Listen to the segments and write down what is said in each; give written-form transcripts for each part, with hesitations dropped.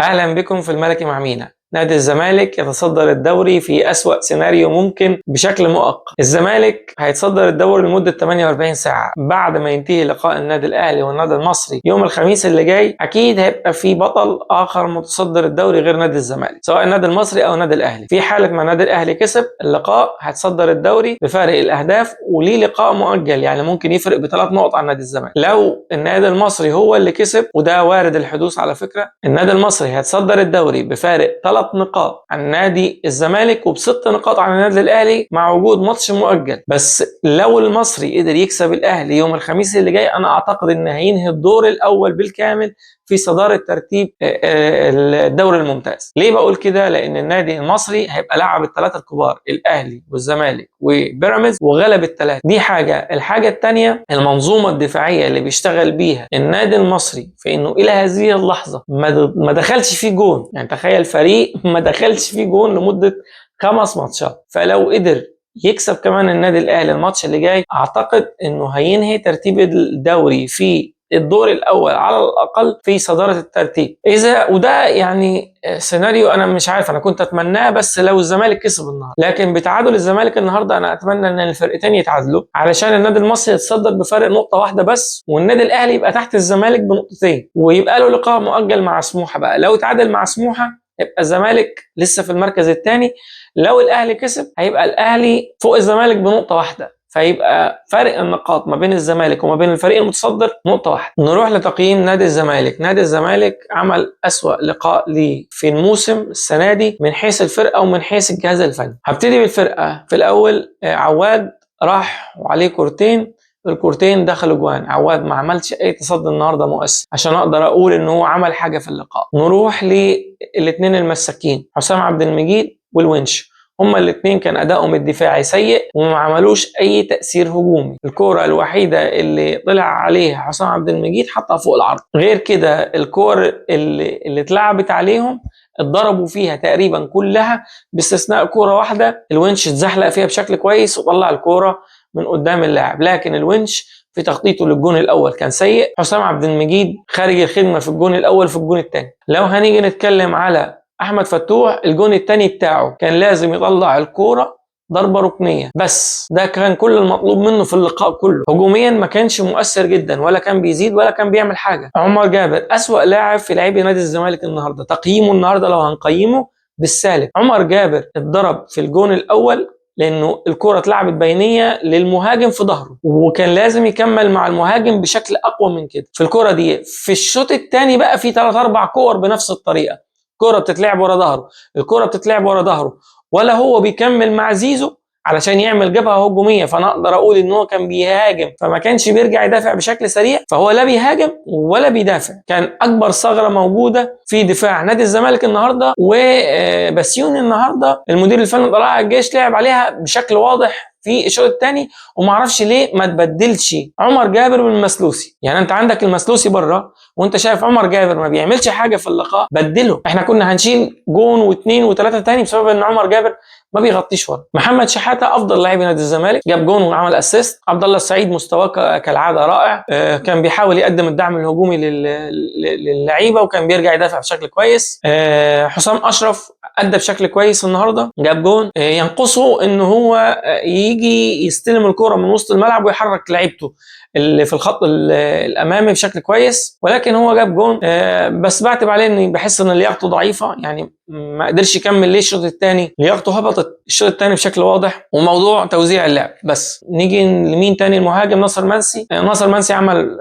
اهلا بكم في الملكي مع مينا. نادي الزمالك يتصدر الدوري في أسوأ سيناريو ممكن بشكل مؤقت. الزمالك هيتصدر الدوري لمدة 48 ساعة بعد ما ينتهي لقاء النادي الأهلي والنادي المصري يوم الخميس اللي جاي. أكيد هيبقى في بطل آخر متصدر الدوري غير نادي الزمالك، سواء النادي المصري أو النادي الأهلي. في حالة ما النادي الأهلي كسب اللقاء هيتصدر الدوري بفارق الأهداف، وليه لقاء مؤجل، يعني ممكن يفرق بثلاث نقط عن نادي الزمالك. لو النادي المصري هو اللي كسب، وده وارد الحدوث على فكرة، النادي المصري هيتصدر الدوري بفارق 3 نقاط عن نادي الزمالك وبست نقاط عن النادي الاهلي مع وجود ماتش مؤجل. بس لو المصري قدر يكسب الاهلي يوم الخميس اللي جاي، انا اعتقد ان هينهي الدور الاول بالكامل في صدارة ترتيب الدوري الممتاز. ليه بقول كده؟ لان النادي المصري هيبقى لعب الثلاثة الكبار، الاهلي والزمالك وبيراميدز، وغلب الثلاثة. دي حاجة. الحاجة الثانية، المنظومة الدفاعية اللي بيشتغل بيها النادي المصري في انه الى هذه اللحظة ما دخلش فيه جون. يعني تخيل فريق ما دخلش فيه جون لمدة 5 ماتشات. فلو قدر يكسب كمان النادي الاهلي الماتش اللي جاي، اعتقد انه هينهي ترتيب الدوري في الدور الاول على الاقل في صدارة الترتيب. اذا وده يعني سيناريو انا مش عارف، انا كنت اتمناه بس لو الزمالك كسب النهارده، لكن بتعادل الزمالك النهارده انا اتمنى ان الفرقتين يتعادلوا علشان النادي المصري يتصدر بفارق نقطة واحدة بس، والنادي الاهلي يبقى تحت الزمالك بنقطتين، ويبقى له لقاء مؤجل مع سموحه بقى. لو اتعادل مع سموحه يبقى الزمالك لسه في المركز الثاني، لو الاهلي كسب هيبقى الاهلي فوق الزمالك بنقطة واحدة، فيبقى فرق النقاط ما بين الزمالك وما بين الفريق المتصدر نقطة واحدة. نروح لتقييم نادي الزمالك. نادي الزمالك عمل أسوأ لقاء ليه في الموسم السنة دي من حيث الفرقة ومن حيث الجهاز الفني. هبتدي بالفرقة في الأول. عواد راح وعليه كورتين، الكورتين دخلوا جوان. عواد ما عملش اي تصدي النهارده مؤثر عشان اقدر اقول ان هو عمل حاجة في اللقاء. نروح للاثنين المساكين، حسام عبد المجيد والونش. هما الاثنين كان ادائهم الدفاعي سيء وما عملوش اي تاثير هجومي. الكورة الوحيدة اللي طلع عليها حسام عبد المجيد حطها فوق العرض، غير كده الكور اللي اتلعبت عليهم اتضربوا فيها تقريبا كلها باستثناء كورة واحدة الونش اتزحلق فيها بشكل كويس وطلع الكورة من قدام اللاعب. لكن الونش في تخطيطه للجون الاول كان سيء. حسام عبد المجيد خارج الخدمة في الجون الاول، في الجون الثاني. لو هنيجي نتكلم على احمد فتوح، الجون الثاني بتاعه كان لازم يطلع الكورة ضربه ركنيه، بس ده كان كل المطلوب منه في اللقاء كله. هجوميا ما كانش مؤثر جدا، ولا كان بيزيد ولا كان بيعمل حاجة. عمر جابر اسوأ لاعب في لعيبة نادي الزمالك النهارده، تقييمه النهارده لو هنقيمه بالسالب. عمر جابر اتضرب في الجون الاول لانه الكره اتلعبت بينيه للمهاجم في ظهره، وكان لازم يكمل مع المهاجم بشكل اقوى من كده في الكره دي. في الشوط الثاني بقى في 3-4 كور بنفس الطريقة، الكره بتتلعب ورا ظهره، الكره بتتلعب ورا ظهره، ولا هو بيكمل مع زيزو علشان يعمل جبهة هجومية. فانا اقدر اقول ان هو كان بيهاجم، فما كانش بيرجع يدافع بشكل سريع، فهو لا بيهاجم ولا بيدافع. كان اكبر ثغره موجودة في دفاع نادي الزمالك النهارده. وبسيوني النهارده المدير الفني طلائع الجيش لعب عليها بشكل واضح في الشوط الثاني، وما اعرفش ليه ما تبدلش عمر جابر بالمسلوسي. يعني انت عندك المسلوسي بره وانت شايف عمر جابر ما بيعملش حاجة في اللقاء، بدله. احنا كنا هنشيل جون واثنين وثلاثة تاني بسبب ان عمر جابر ما بيغطيش ورا. محمد شحاته افضل لاعب نادي الزمالك، جاب جون وعمل assist. عبد الله السعيد مستواه كالعادة رائع، كان بيحاول يقدم الدعم الهجومي للعيبة وكان بيرجع يدافع بشكل كويس. حسام اشرف ادى بشكل كويس النهارده، جاب جون. ينقصه ان هو يجي يستلم الكره من وسط الملعب ويحرك لعيبته اللي في الخط الامامي بشكل كويس، ولكن هو جاب جون. بس بعتب عليه اني بحس ان لياقته ضعيفة، يعني ما قدرش يكمل ليه الشوط الثاني، لياقته هبطت الشوط الثاني بشكل واضح. وموضوع توزيع اللعب. بس نيجي لمين تاني؟ المهاجم ناصر منسي. ناصر منسي عمل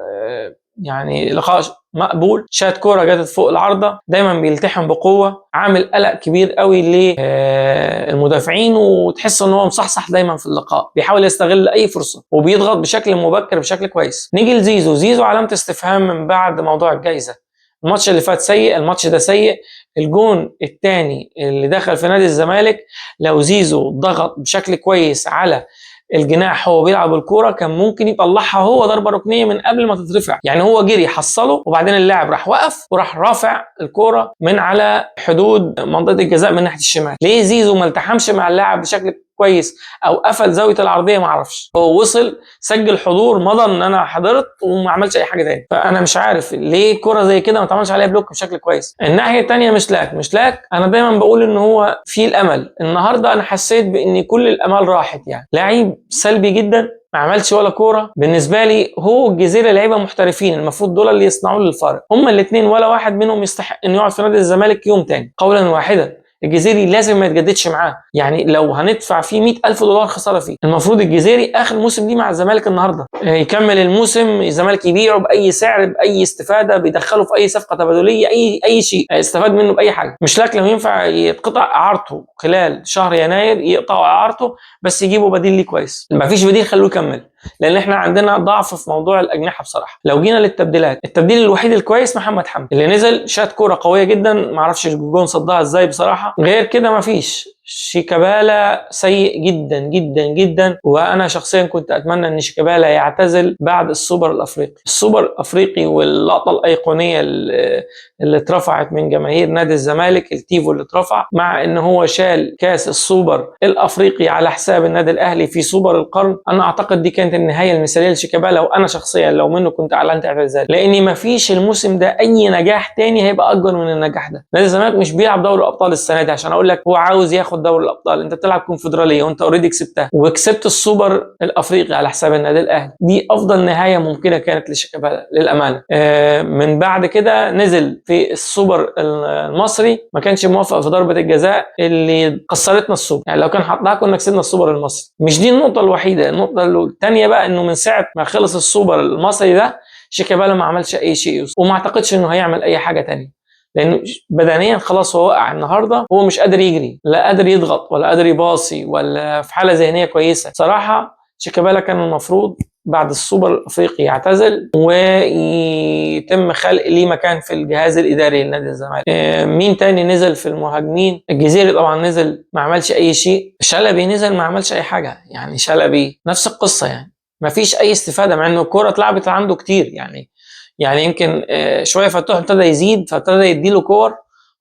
يعني لقاء مقبول، شات كورة جت فوق العارضة، دايما بيلتحم بقوة، عامل قلق كبير قوي للمدافعين، وتحس ان هو مصحصح دايما في اللقاء، بيحاول يستغل اي فرصة وبيضغط بشكل مبكر بشكل كويس. نيجي لزيزو. زيزو علامة استفهام من بعد موضوع الجائزة. الماتش اللي فات سيء، الماتش ده سيء. الجون الثاني اللي دخل في نادي الزمالك، لو زيزو ضغط بشكل كويس على الجناح هو بيلعب الكورة كان ممكن يطلعها هو ضربه ركنيه من قبل ما تترفع. يعني هو جري حصله، وبعدين اللاعب راح وقف وراح رافع الكورة من على حدود منطقة الجزاء من ناحية الشمال. ليه زيزو ما التحمش مع اللاعب بشكل كويس او قفل زاوية العرضية ما اعرفش. هو وصل سجل حضور، مضى ان انا حضرت وما عملش اي حاجة تاني. فانا مش عارف ليه كره زي كده ما اتعملش عليها block بشكل كويس. الناحية الثانية مشلاك انا دايما بقول ان هو في الامل. النهارده انا حسيت بان كل الامال راحت يعني. لعيب سلبي جدا، ما عملش ولا كورة. بالنسبة لي هو الجزيرة لعيبة محترفين، المفروض دول اللي يصنعوا لي الفرق. هما الاثنين ولا واحد منهم يستحق انه يقعد في نادي الزمالك يوم تاني قولا واحدا. الجزيري لازم ما يتجددش معاه، يعني لو هندفع فيه 100,000 دولار خسارة فيه. المفروض الجزيري اخر موسم ليه مع الزمالك النهارده، يكمل الموسم، الزمالك يبيعه باي سعر باي استفاده، بيدخله في اي صفقة تبادليه، اي شيء استفاد منه باي حاجة. مشلاك لو ينفع يتقطع اعارته خلال شهر يناير يقطعوا اعارته، بس يجيبوا بديل ليه كويس. ما فيش بديل خلوه يكمل، لان احنا عندنا ضعف في موضوع الاجنحة بصراحة. لو جينا للتبديلات، التبديل الوحيد الكويس محمد حمدي اللي نزل شات كورة قوية جدا، ما اعرفش الجون صدها ازاي بصراحة. غير كده ما فيش. شيكابالا سيء جدا جدا جدا، وانا شخصيا كنت اتمنى ان شيكابالا يعتزل بعد السوبر الافريقي. السوبر الافريقي واللقطه الايقونيه اللي اترفعت من جماهير نادي الزمالك، التيفو اللي اترفع، مع ان هو شال كاس السوبر الافريقي على حساب النادي الاهلي في سوبر القرن. انا اعتقد دي كانت النهاية المثالية لشيكابالا، وانا شخصيا لو منه كنت اعلنت اعتزال، لان ما فيش الموسم ده اي نجاح تاني هيبقى اكبر من النجاح ده. نادي الزمالك مش بيلعب دوري الابطال السنة دي عشان اقول لك هو عاوز ياخد دوري الابطال، انت بتلعب كونفدراليه وانت already كسبتها، وكسبت السوبر الافريقي على حساب النادي الاهلي. دي افضل نهاية ممكنة كانت لشيكابالا للامانة. من بعد كده نزل في السوبر المصري، ما كانش موافق في ضربه الجزاء اللي خسرتنا السوبر، يعني لو كان حطها كنا كسبنا السوبر المصري. مش دي النقطة الوحيدة، النقطة الثانية بقى انه من ساعة ما خلص السوبر المصري ده شيكابالا ما عملش اي شيء، وما اعتقدش انه هيعمل اي حاجة ثانية، لانه بدنيا خلاص هو وقع النهارده، هو مش قادر يجري، لا قادر يضغط ولا قادر يباصي ولا في حاله ذهنية كويسة. صراحة شيكابالا كان المفروض بعد السوبر الافريقي يعتزل ويتم خلق ليه مكان في الجهاز الاداري لنادي الزمالك. مين تاني نزل في المهاجمين؟ الجزيري طبعا نزل ما عملش اي شيء. شلبي نزل ما عملش اي حاجة، يعني شلبي نفس القصة، يعني ما فيش اي استفاده، مع انه الكورة اتلعبت عنده كتير، يعني يمكن شوية فتوح ابتدى يزيد، فابتدى يديله كور،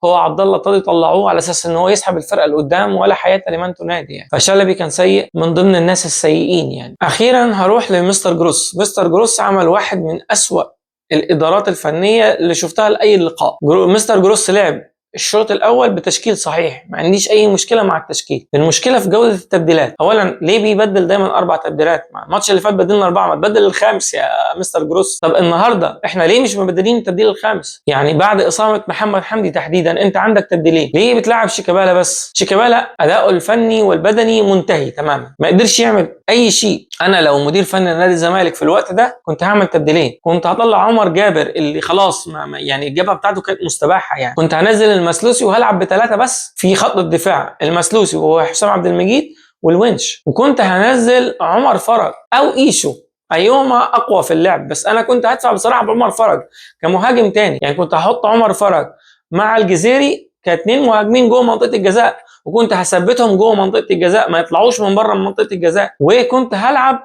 هو عبد الله ابتدى يطلعوه على اساس ان هو يسحب الفرقة لقدام، ولا حياة لمن تنادي يعني. فشلبي كان سيء من ضمن الناس السيئين يعني. اخيرا هروح لمستر جروس. مستر جروس عمل واحد من اسوأ الادارات الفنية اللي شفتها لاي لقاء. مستر جروس لعب الشوط الاول بتشكيل صحيح، ما عنديش اي مشكلة مع التشكيل، المشكلة في جوده التبديلات. اولا ليه بيبدل دايما 4 تبديلات؟ الماتش اللي فات بدلنا 4، ما تبدل الخامس يا مستر جروس. طب النهارده احنا ليه مش مبدلين التبديل الخامس؟ يعني بعد اصابه محمد حمدي تحديدا انت عندك تبديلين، ليه بتلعب شيكابالا بس؟ شيكابالا اداؤه الفني والبدني منتهي تماما، ما قدرش يعمل اي شيء. انا لو مدير فني لنادي الزمالك في الوقت ده كنت هعمل تبديلين، كنت هطلع عمر جابر اللي خلاص يعني الجبهة بتاعته كانت مستباحة، يعني كنت هنزل المسلوسي وهلعب ب3 بس في خط الدفاع، المسلوسي وهو حسام عبد المجيد والونش، وكنت هنزل عمر فرج او ايشو، ايهما اقوى في اللعب، بس انا كنت هدفع بصراحة بعمر فرج كمهاجم تاني، يعني كنت هحط عمر فرج مع الجزيري كاتنين مهاجمين جوه منطقة الجزاء، وكنت هثبتهم جوه منطقة الجزاء ما يطلعوش من بره منطقة الجزاء، وكنت هلعب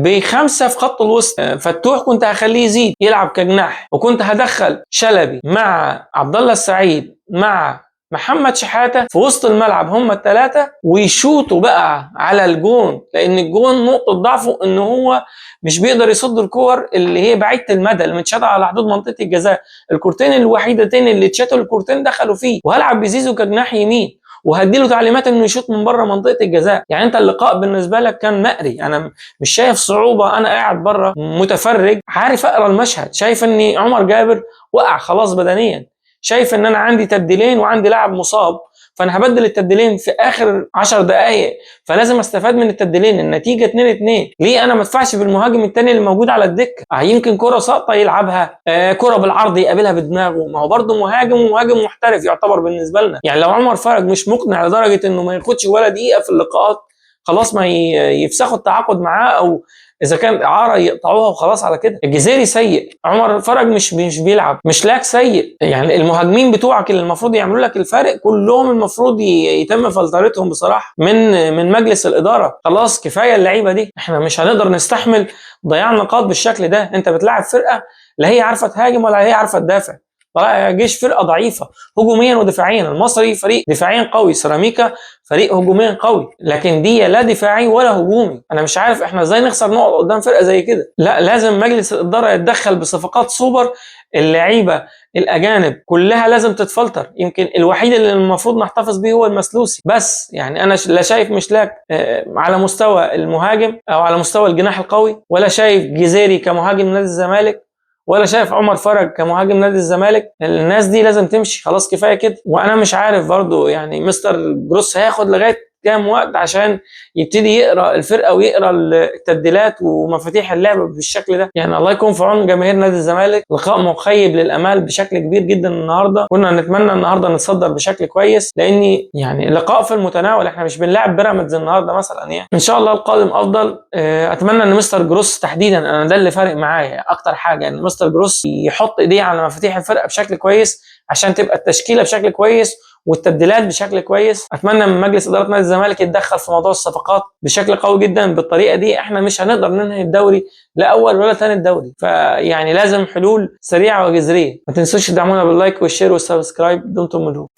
ب5 في خط الوسط، فتوح كنت هخليه يزيد يلعب كجناح، وكنت هدخل شلبي مع عبد الله السعيد مع محمد شحاته في وسط الملعب، هم ال3، ويشوطوا بقى على الجون، لان الجون نقطة ضعفه ان هو مش بيقدر يصد الكور اللي هي بعيدة المدى اللي متشاطه على حدود منطقة الجزاء. الكورتين الوحيدتين اللي اتشاتوا الكورتين دخلوا فيه، وهلعب بزيزو كجناح يمين، وهديله تعليمات انه يشوط من بره منطقة الجزاء. يعني انت اللقاء بالنسبة لك كان مقري، انا مش شايف صعوبة، انا قاعد بره متفرج عارف اقرا المشهد، شايف ان عمر جابر وقع خلاص بدنيا، شايف ان انا عندي تبديلين وعندي لاعب مصاب، فانا هبدل التبديلين في اخر 10 دقائق، فلازم استفاد من التبديلين. النتيجة 2-2، ليه انا ما ادفعش بالمهاجم الثاني اللي موجود على الدكة؟ يمكن كره ساقطه يلعبها، كره بالعرض يقابلها بدماغه، ما هو برده مهاجم ومهاجم محترف يعتبر بالنسبة لنا. يعني لو عمر فرج مش مقنع لدرجة انه ما ياخدش ولا دقيقة في اللقاءات، خلاص ما يفسخوا التعاقد معاه، او اذا كان اعاره يقطعوها وخلاص على كده. الجزيري سيء، عمر فرج مش بيلعب، مشلاك سيء، يعني المهاجمين بتوعك اللي المفروض يعملوا لك الفارق كلهم المفروض يتم فلترتهم بصراحة من مجلس الادارة. خلاص كفاية اللعيبة دي، احنا مش هنقدر نستحمل ضياع نقاط بالشكل ده. انت بتلعب فرقه لا هي عارفه تهاجم ولا هي عارفه تدافع، طلائع الجيش فرقه ضعيفة هجوميا ودفاعيا. المصري فريق دفاعيا قوي، سيراميكا فريق هجوميا قوي، لكن دي لا دفاعي ولا هجومي. انا مش عارف احنا ازاي نخسر نقط قدام فرقه زي كده. لا، لازم مجلس الادارة يتدخل بصفقات سوبر. اللعيبة الاجانب كلها لازم تتفلتر. يمكن الوحيد اللي المفروض نحتفظ بيه هو المسلوسي بس. يعني انا لا شايف مشلاك على مستوى المهاجم او على مستوى الجناح القوي، ولا شايف جزيري كمهاجم نادي الزمالك، ولا شايف عمر فرج كمهاجم نادي الزمالك. الناس دي لازم تمشي، خلاص كفاية كده. وانا مش عارف برضو يعني مستر جروس هياخد لغاية كام وقت عشان يبتدي يقرا الفرقة ويقرا التبديلات ومفاتيح اللعب بالشكل ده. يعني الله يكون في عون جماهير نادي الزمالك. لقاء مخيب للامال بشكل كبير جدا النهارده. كنا نتمنى النهارده نتصدر بشكل كويس، لان يعني لقاء في المتناول، احنا مش بنلعب بيراميدز النهارده مثلا. يعني ان شاء الله القادم افضل. اتمنى ان مستر جروس تحديدا، انا ده اللي فارق معايا اكتر حاجة، ان مستر جروس يحط ايديه على مفاتيح الفرقة بشكل كويس عشان تبقى التشكيلة بشكل كويس والتبديلات بشكل كويس. اتمنى من مجلس ادارة نادي الزمالك يتدخل في موضوع الصفقات بشكل قوي جدا. بالطريقة دي احنا مش هنقدر ننهي الدوري لا اول ولا ثاني الدوري، فيعني لازم حلول سريعة وجذريه. ما تنسوش تدعمونا بال like وال share وال subscribe. دمتم ملوك.